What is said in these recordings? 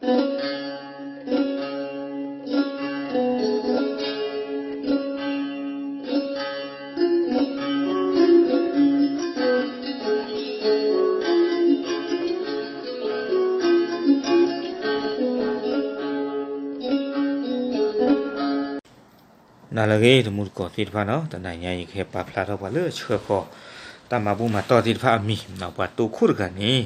နၤလၢအဂ့ၤ တံၤသကိးသ့ၣ်တဖၣ်နီၤ, တနၤညါအံၤ ယကဟဲပာ်ဖျါထီၣ်ပှၤလၢဆှၢဃီၤ တၢ်မၤဘူၣ်မၤတီၢ်သ့ၣ်တဖၣ်အမံၤနီၤ, ပှၤတိခိၣ်တဂၤန့ၣ်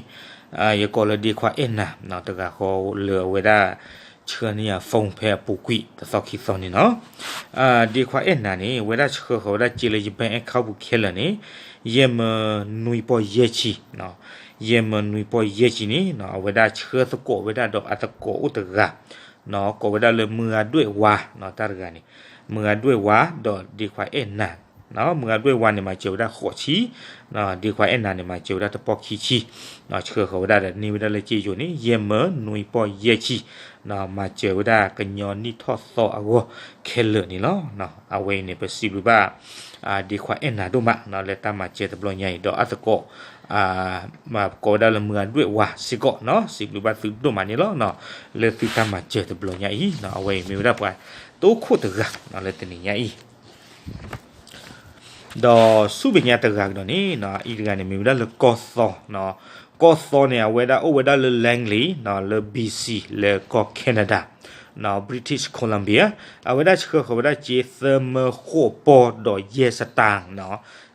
ယကိးလၢဒ့ခွါအဲၣ်နၤနီၤ, တဂၤဃီလၢအဝဲဒၣ် ဆှၢန့ၢ်ယၤ phone ဖဲအပူၤကွံာ်တသီခံသီန့ၣ်လီၤ. ဒ့ခွါအဲၣ်နၤန့ၣ် အဝဲဒၣ်ဆှၢဃီၤဝဲဒၣ်စ့လၢယ bank account ပူၤခဲလၢာ်န့ၣ် ယဲၢ်မၢနွံပီၢ်ယဲၢ်ဆံ, ယဲၢ်မၢနွံပီၢ်ယဲၢ်ဆံန့ၣ်နီၤ, အဝဲဒၣ်ဆှၢသကိးဝဲဒၣ်ဒီးအသကိးအိၣ်တဂၤ ကိးဝဲဒၣ်လၢမုၢ်ဂၤဒွဲၣ်ဝါနီၤ, တၢ်တဂၤန့ၣ် မုၢ်ဂၤဒွဲၣ်ဝါဒီးဒ့ခွါအဲၣ်နၤ, မုၢ်ဂၤဒွဲၣ်ဝါန့ၣ် မၤစၢၤဝဲဒၣ်ဃိးဆံ, ဒ့ခွါအဲၣ်နၤန့ၣ် မၤစၢၤဝဲဒၣ်တပီၢ်ခံဆံ, ဆှၢဃီၤဝဲဒၣ်ဒီးန့ၢ်ဝဲဒၣ်လၢစ့ယိၤန့ၣ် ယဲၢ်မၢနွံပီၢ်ယဲၢ်ဆံ, မၤစၢၤဝဲဒၣ်ကညီနံၣ်ထီၣ်သီအဂီၢ်ခဲလၢာ်န့ၣ်လီၤ. အဝဲအံၤန့ၣ် ပစံးဘျုးဘၣ် ဒ့ခွါအဲၣ်နၤဒိၣ်မး လၢတၢ်မၤစၢၤတဘျီညါအံၤ ဒီးအသကိး ကိးဝဲဒၣ်လၢမုၢ်ဂၤဒွဲၣ်ဝါစ့ၢ်ကီးနီၤ, စံးဘျုးဘၣ်သုဒိၣ်မးန့ၣ်လီၤ. လၢသုတၢ်မၤစၢၤတဘျီညါအံၤ အဝဲအံၤမ့ၢ်ဝဲဒၣ်ပှၤတိခိၣ်တဂၤလၢတနံၤညါအံၤ ဒီးဆူမဲာ်ညါတဂၤကဒီးန့ၣ် အံၤတဂၤန့ၣ် မ့ၢ်ဝဲဒၣ်လၢကီၢ်သီ, ကီၢ်သီန့ၣ် အဝဲဒၣ်အိၣ်ဝဲဒၣ်လၢ Langley လၢ B C လၢကီၢ် Canada, British Columbia, အဝဲဒၣ်ဆှၢဃီၤဝဲဒၣ်စ့သၢမၢဃိးပီၢ်ဒီးယဲၢ်စတၣ်,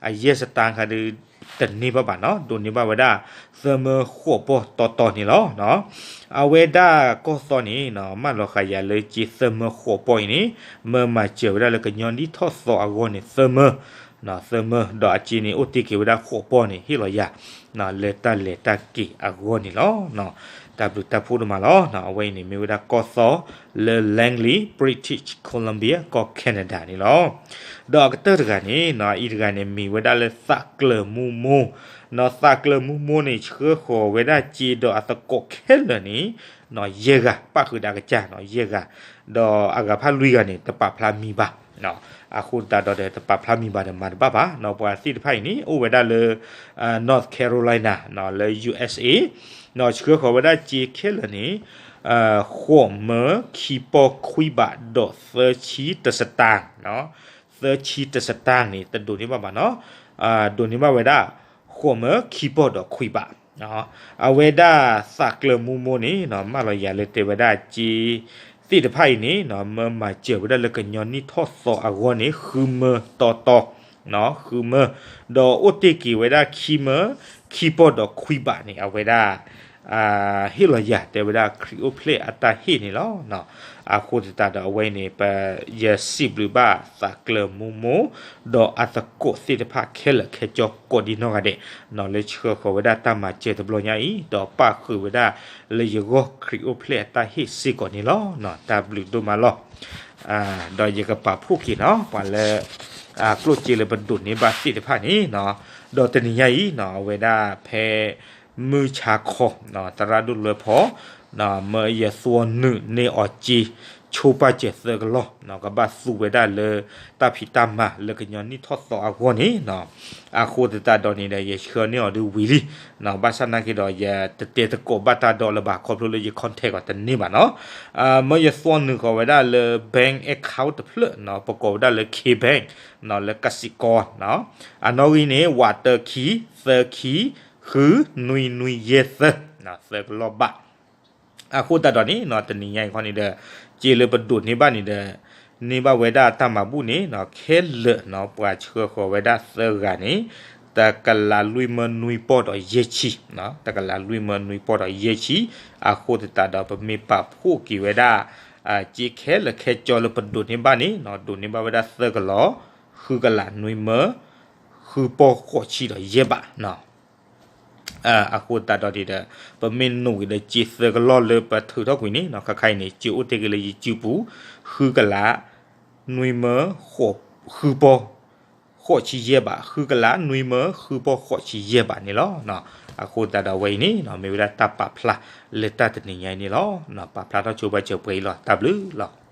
အယဲၢ်စတၣ်ခါဒီး တန့ၢ်ဘၣ်ဘၣ်နီၤ, ဒိးန့ၢ်ဘၣ်ဝဲဒၣ် သၢမၢဃိးပီၢ်တီတီန့ၣ်လီၤ. အဝဲဒၣ်ကီၢ်သီန့ၣ် မၢလီၤဃာ်ယၤလၢစ့သၢမၢဃိးပီၢ်အံၤန့ၣ် မၢမၤစၢၤဝဲဒၣ်လၢကညီနံၣ်ထီၣ်သီအဂီၢ်န့ၣ် သၢမၢ, သၢမၢ, ဒီးအစ့န့ၣ် အိၣ်တ့ၢ်က့ၤဝဲဒၣ်ဃိးပီၢ်န့ၣ် ဟ့ၣ်လီၤယၤ လၢတၢ်လဲၤတၢ်က့ၤအဂီၢ်န့ၣ်လီၤ. တၢ်ဘျုးတၢ်ဖှိၣ်ဒိၣ်မးလီၤ. အဝဲအံၤန့ၣ် မ့ၢ်ဝဲဒၣ်ကီၢ်သီလၢ Langley, British Columbia, ကီၢ် Canada န့ၣ်လီၤ. ဒီးအကတၢၢ်တဂၤန့ၣ် အံၤတဂၤန့ၣ် မ့ၢ်ဝဲဒၣ်လၢသးကျၢၤမူမိၢ်, သးကျၢၤမူမိၢ်န့ၣ် ဆှၢဃီၤဝဲဒၣ်စ့ဒီးအသကိးခဲလၢာ်န့ၣ် ယဲၢ်ဂၤ, ပၣ်ဃုာ်ဒီးအကစၢ် ယဲၢ်ဂၤ, ဒီးအဂၤဖးလွံၢ်ဂၤန့ၣ် တပာ်ဖျါမံၤဘၣ်. အဃိသတးဒီး တပာ်ဖျါမံၤဘၣ်ဒီးမၤတဘၣ်ဘၣ်. ပှၤသ့ၣ်တဖၣ်အံၤန့ၣ် အိၣ်ဝဲဒၣ်လၢ North Carolina လၢ U S A, ဆှၢဃီၤဝဲဒၣ်စ့ခဲလၢာ်န့ၣ် ဃိးမၢခံပီၢ်ခွံဘးဒီးသၢဆံတစတၣ်, သၢဆံတစတၣ်န့ၣ် တဒိးန့ၢ်ဘၣ်ဘၣ်နီၤ, ဒိးန့ၢ်ဘၣ်ဝဲဒၣ် ဃိးမၢခံပီၢ်ဒီးခွံဘး. အဝဲဒၣ်သးကျၢၤမူမိၢ်န့ၣ် မၢလီၤယၤလၢတဲဝဲဒၣ်စ့သ့ၣ်တဖၣ်အံၤန့ၣ် မၢမၤစၢၤဝဲဒၣ်လၢကညီနံၣ်ထီၣ်သီအဂီၢ်န့ၣ် ဃုမၢတီတီ, ဃုမၢ, ဒီးအိၣ်တ့ၢ်က့ၤဝဲဒၣ်ခံမၢခံပီၢ်ဒီးခွံဘးန့ၣ် အဝဲဒၣ် ဟ့ၣ်လီၤယၤ တဲဝဲဒၣ်ခရံာ်အိၣ်ဖျဲၣ်အတၢ်ဟ့ၣ်န့ၣ်လီၤ. အဃိသတးဒီးအဝဲအံၤန့ၣ် ပ ယစံးဘျုးဘၣ်သးကျၢၤမူမိၢ် ဒီးအသကိးသ့ၣ်တဖၣ်ခဲလၢာ်ခဲဆ့ကိးဒံနီၢ်ဂၤဒဲး လၢဆှၢဃီၤဝဲဒၣ်တၢ်မၤစၢၤတဘျီညါအံၤ ဒီးပၣ်ဃုာ်ဝဲဒၣ်လၢယဂီၢ်ခရံာ်အိၣ်ဖျဲၣ်အတၢ်ဟ့ၣ်စ့ၢ်ကီးန့ၣ်လီၤ. တၢ်ဘျုးဒိၣ်မးလီၤ. ဒီးယကပာ်ဖှိၣ်က့ၤနီၤ ပှၤလၢ ကျိၣ်စ့လၢပဒိးန့ၢ်ဘၣ်သ့ၣ်တဖၣ်န့ၣ်, ဒီးတနံၤညါအံၤ အဝဲဒၣ်ဖဲ မုၢ်ဆါခီ သရၣ်ဒိၣ်လွဲဖီ မၢယသွီနုာ်န့ၢ်အီၤစ့ ဆိပာ်စၢၤသၢကလီၢ် ကဘၣ်သူဝဲဒၣ်လၢတၢ်ဖံးတၢ်မၤလၢကညီနံၣ်ထီၣ်သီအဂီၢ်န့ၣ်, အဃိသတးဒီးန့ၣ်ဒီး ယဆှၢန့ၢ်အီၤဒ်ဝံၤလံ, ဘၣ်ဆၣ်နာ်က့ဒီး ယတတဲသကိးဘၣ်တၢ်ဒီးလၢၤဘၣ် ခီဖျိလၢယ contact အီၤတန့ၢ်ဘၣ်နီၤ. မၢယသွီနုာ်ဃီၤဝဲဒၣ်လၢ bank account တဖျၢၣ် ပကိးဝဲဒၣ်လၢ K Bank လၢကစံးကီ အနီၣ်ဂံၢ်န့ၣ် ဝးတၢခံ သၢခံ ဃု နွံနွံယဲၢ်သၢ သၢကလီၢ်ဘး. အဃိသတးဒီးန့ၣ် တနံၤညါအံၤခီန့ၣ်ဒီး စ့လၢပဒိးန့ၢ်ဘၣ်န့ၣ်ဒီး န့ၢ်ဘၣ်ဝဲဒၣ်တၢ်မၤဘူၣ်န့ၣ် ခဲလၢာ် ပှၤဆှၢဃီၤဝဲဒၣ်သၢဂၤန့ၣ် တကလးလွံၢ်မၢနွံပီၢ်ဒီးယဲၢ်ဆံ, တကလးလွံၢ်မၢနွံပီၢ်ဒီးယဲၢ်ဆံ. အဃိသတးဒီး ပမ့ၢ်ပာ်ဖှိၣ်က့ၤဝဲဒၣ် စ့ခဲလၢာ်ခဲဆ့လၢပဒိးန့ၢ်ဘၣ်န့ၣ် ဒိးန့ၢ်ဘၣ်ဝဲဒၣ်သၢကလီၢ် ဃုကလးနွံမၢ ဃုပီၢ်ဃိးဆံဒီးယဲၢ်ဘး. အဃိသတးဒီးန့ၣ်ဒီး ပမ့ၢ်နိၣ်က့ၤဒီးစ့သၢကလီၢ်လၢပထုးထီၣ်ကွံာ်န့ၣ် ခါခါအံၤန့ၣ် စ့အိၣ်တ့ၢ်က့ၤလၢယစုပူၤ ဃုကလး နွံမၢ ဃုပီၢ် ဃိးဆံယဲၢ်ဘး, ဃုကလး နွံမၢ ဃုပီၢ်ဃိးဆံယဲၢ်ဘးန့ၣ်လီၤ. အဃိသတးဒီးအဝဲအံၤန့ၣ် မ့ၢ်ဝဲဒၣ်တၢ်ပာ်ဖျါလၢတၢ်တနံၤညါအံၤန့ၣ်လီၤ. ပာ်ဖျါထီၣ်ဆိပာ်စၢၤပှဲၤအံၤလီၤ. တၢ်ဘျုးလီၤ.